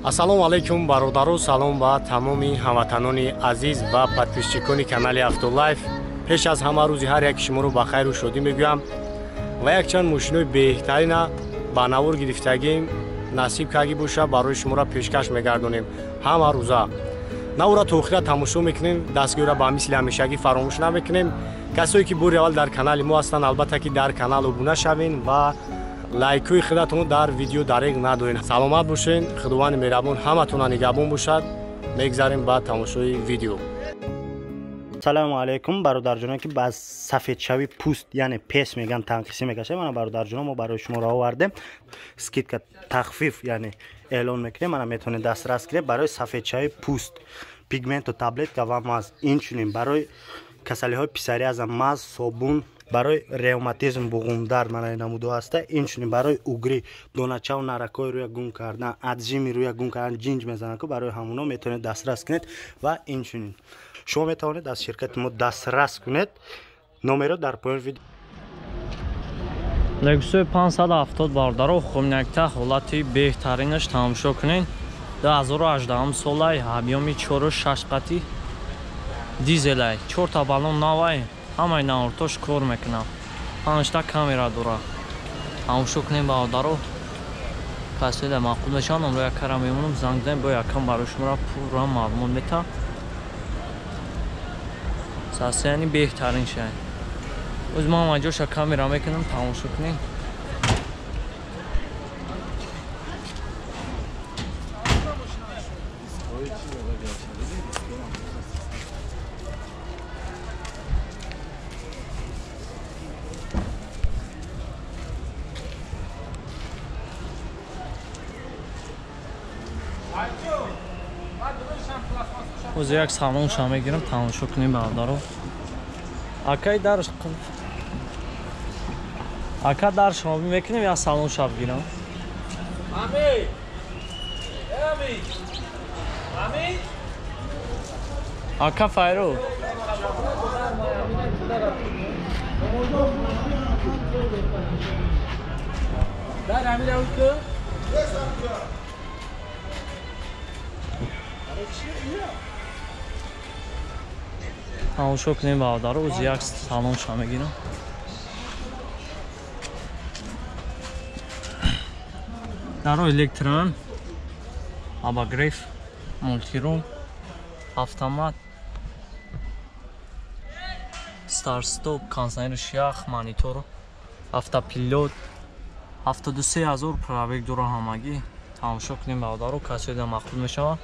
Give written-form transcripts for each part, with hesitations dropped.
Ассалому алайкум бародару, салом ба тамоми ҳамватанони азиз ва подписчикони канали Автолайф. Пеш аз ҳама рӯзи ҳар яки шуморо ба хайру шодӣ мегӯям ва якчанд мошинои беҳтарина ба навор гирифтагим насиб кагӣ боша барои шуморо пешкаш мегардонем. Ҳама рӯза навора то охира тамошо мекунем, дастгиҳоро ба мисли ҳамешагӣ фаромӯш намекунем. Касое ки бори аввал дар канали мо ҳастанд, албатта ки дар канал обуна шавен ва лайкҳои худатонро дар видео дареғ надорен. Саломат бошен, Худованди меҳрабон ҳаматона нигаҳбон бошад. Мегзарем ба тамошои видео. Салому алайкум бародарҷонон, ки ба сафедшавии пӯст, яъне пес меган, танқисӣ мекашад. Мана бародарҷонон, мо барои шумо ро овардем скидка, тахфиф, яъне эълон мекунем. Мана метавонед дастрас кунед барои сафедшавии пӯст, пигменту таблетка ва маз. Инчунин барои касалиҳои псориаза маз, собун, барои ревматизм, буғумдард, мана намудо ҳаста. Инчунин барои угри, доначаву наракҳои рӯя гум кардан, аджими рӯя гум кардан, ҷинҷ мезананд, ку барои ҳамуно метавонед дастрас кунед. Ва инчунин шумо метавонед аз ширкати мо дастрас кунед. Номеро дар поёни видео. Лексуси 570 бародаро, хумнякта ҳолати беҳтаринаш тамошо кунед. 2018 солай, объёми 4.6 қати дизелай, 4 та баллон навай, ҳамаи навортош кор мекунад, 5 та камера дорад. Тамошо кунем бародаро, касе да маъқул мешавад, номро якара мемонам, занг занем, бо якам барои шуморо пурра маълумот мета. Сасияни беҳтарин шай. Оз ман ҳама ҷоша камера мекунам, тамошо кунем. Оз як салонша мегирам, тамошо кунем бародаро. Акай дарш ака дарш мекунем, я салонша бигирам. Ака Файру. Тамошо кунем бародаро, оз як салонша мегирам. Даро электрон, обогрев, мультирум, автомат, старт-стоп, кондиционер ях, монитор, автопилот, 73 000 пробег дора ҳамагӣ. Тамошо кунем бародаро, касе да маъқул мешавад.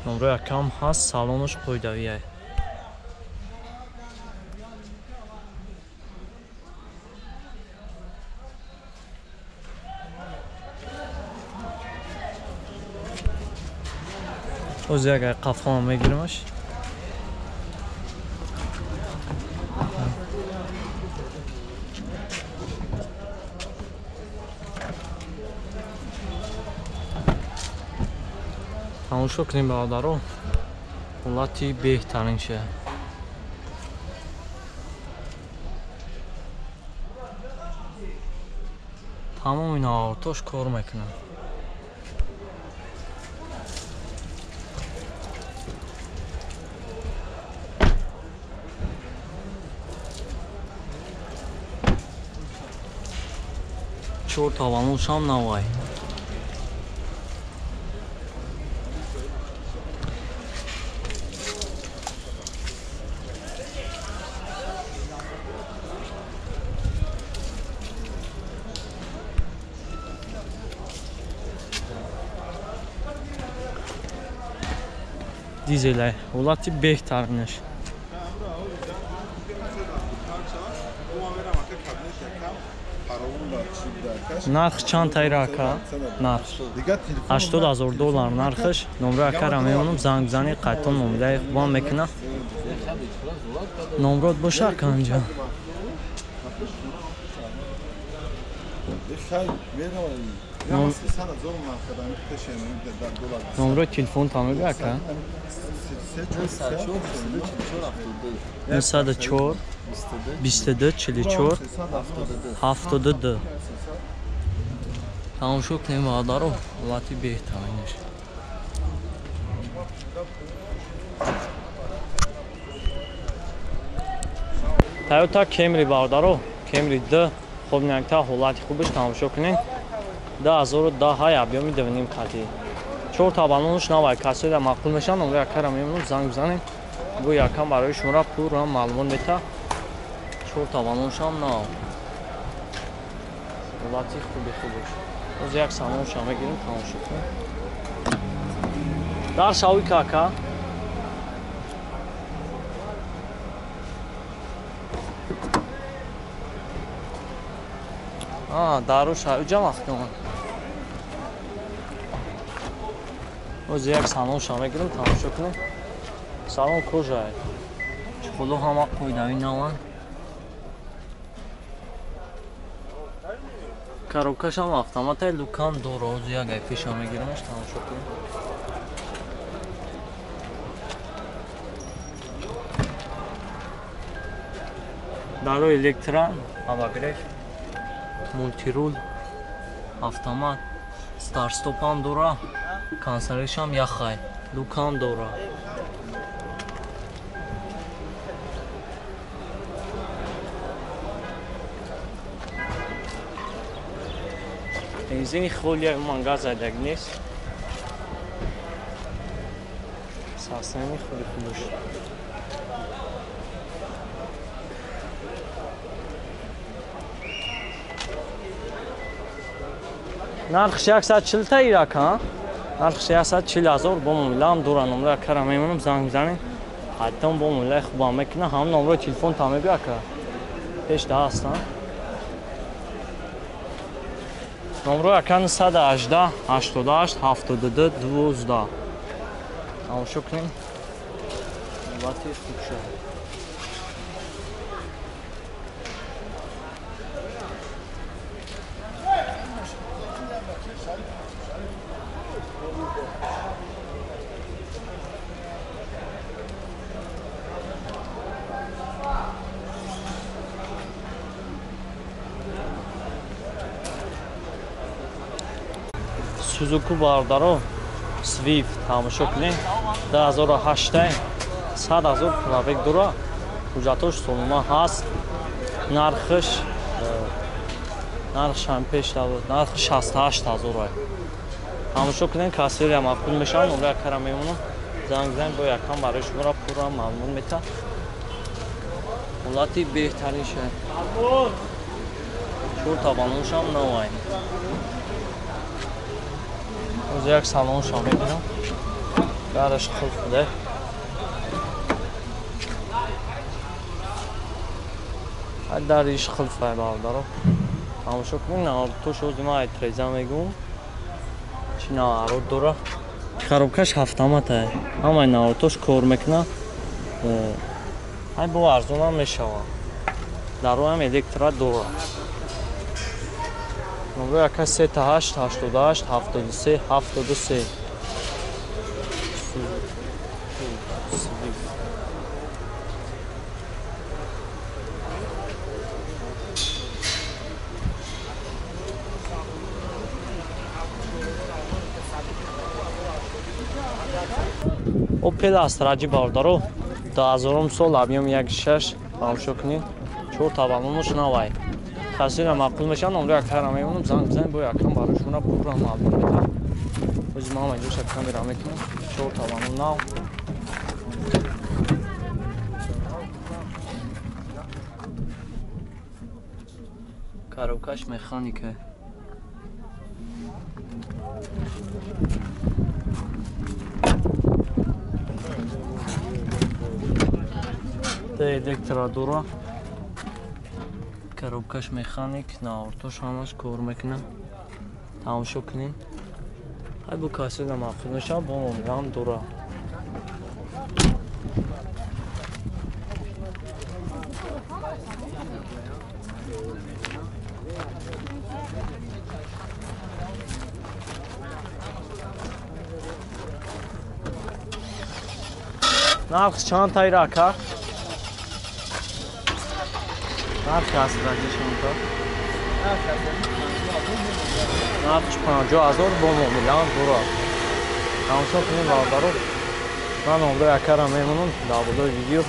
Номро якам ҳаст, салонаш қоидавия. Оз як қафома мегирамаш. Тамошо кунем бародаро, ҳолати беҳтарин ша. Тамоми навортош кор мекунад. Чор таваллудшам навай. Дизелай, ҳолати беҳтаринаш. Нарх чанд тайра ака? Нарх 80 000 доллар нархаш. Номро акара мемонам, занг бизанед, қайтон муомилаи хубам мекунам. Номрот боша ака инҷа. Номрои телефонта мегӯ ака? 904 22 44 72. Тамошо кунем бародаро, ҳолати беҳтаринаш. Toyota Camry бародаро, Camry D хоб някта ҳолати хубаш тамошо кунед. 2010 объёми 2.5 қати. 4 та баллонш навай, касоида маъқул мешаванд, номро якара мемонам, занг бизанем. Бо якам барои шуморо пурра маълумот мета. 4 та баллоншам нав. Ҳолати хуби хубаш. Боз як салоншам мегирем, тамошо кунем. Дар шави кака. Дару шави ҷамъ Оз як салоншам мегирем, тамошо кунем. Салон кожае. Чухоло ҳама қоидави наванд. Коробкашам автоматай лукан дора. Оз як айфешам мегиремаш, тамошо кунем. Даро электро, обогрев, мултирул, автомат, старт-стопам дора. Консервишам яхай, лукам дора. Бензини холия ман газ задаг нест. Сасани хули хубуш. Нархш 140 та ирака, нархш 140 ҳазор бо муомилаам дора. Номро якара мемонам, занг мизанем. Ҳаттон бо муомилаи хубам мекунам, ҳам номрои телефон та мебия ака. Пеш да ҳастам. Номро ака 918 88 72 12. Тамошо кунем. Ҳолати хуб шуд. Сузуку бародаро, Swift тамошо кунед. 2008 100 ҳазор пробег дора. Ҳуҷҷатош солима ҳаст. Нархш ҳам пеш буд. Нарх 68 ҳазор. Тамошо кунед, кассирия маъқул мешаванд, номро якара мемонам. Занг бизанед, бо якам барои шуморо пурра маълумот мета. Ҳолати беҳтарин шуд. 4 та баллоншам навай. Оз як салоншам мегирам. Дараш хуб буда. Дариш хулфай бародаро. Тамошо кунед, наортош ози ман айтреза мегӯм. Чӣ наорот дора. Коробкаш ҳафтаматае. Ҳамаи наортош кор мекунад. Ай бо арзонам мешавад. Дароям электро дора. Номро яка 38 88 73 73. Opel Astra бародаро 2000 сол объём 1.6 тамошо кунед. 4 та баллонаш навай. Касира маъқул мешаванд, номро якара мемонам, занг бизанед, бо якам барои шуморо пурра маълум метам. Ози ман ҳама инҷоша камера мекунам. 4 та баллон нав. Коробкаш механика. Электро дора. Коробкаш механик, наортош ҳамаш кор мекунад. Тамошо кунед. Ай бо кассира маъқул мешавад, бо муомилаам дора. Нарх чанд таира ака? Нархи Астраҷи чанд та? Нархш 50 ҳазор бо муомилаам дора. Тамошо кунед бародаро. Ман номрои акара мемонам дар болои видео.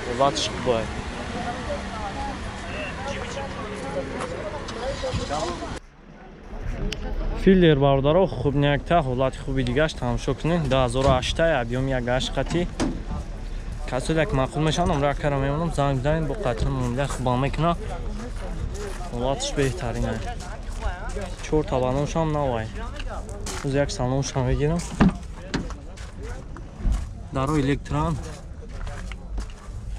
Ҳолатш хубай. Филдер бародаро хуб неякта ҳолати хуби дигаш тамошо кунед. 2008 объём 1.8 қати. Касоли як маъқул мешаванд, номрои акара мемонам, занг бизанед, бо қатъи муомила хуба мекунад. Ҳолатш беҳтарин ай. 4 та балоншам навай. Оз як салоншам мегирам. Даро электран.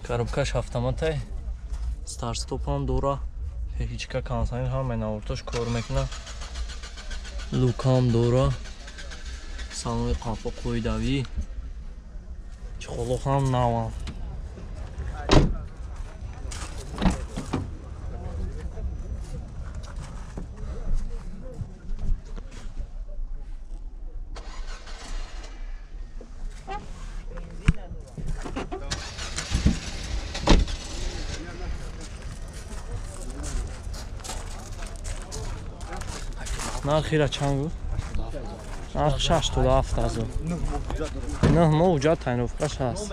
Коробкаш автоматай. Старт-стопам дора. Ҳеҷка консанер ҳамаи навортош кор мекунад. Лукам дора. Салони қафо қоидавӣ. Чехоло ҳам навам. Нархира чанд буд? Нарх 67 ҳазор. 9 моҳ ҳуҷҷат тайиновкаш ҳаст.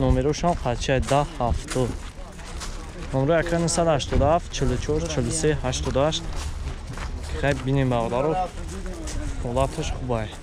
Номерошам қача 10 70. Номеро 987 44 43 88. Хай бинем бародаро. Ҳолаташ хубай.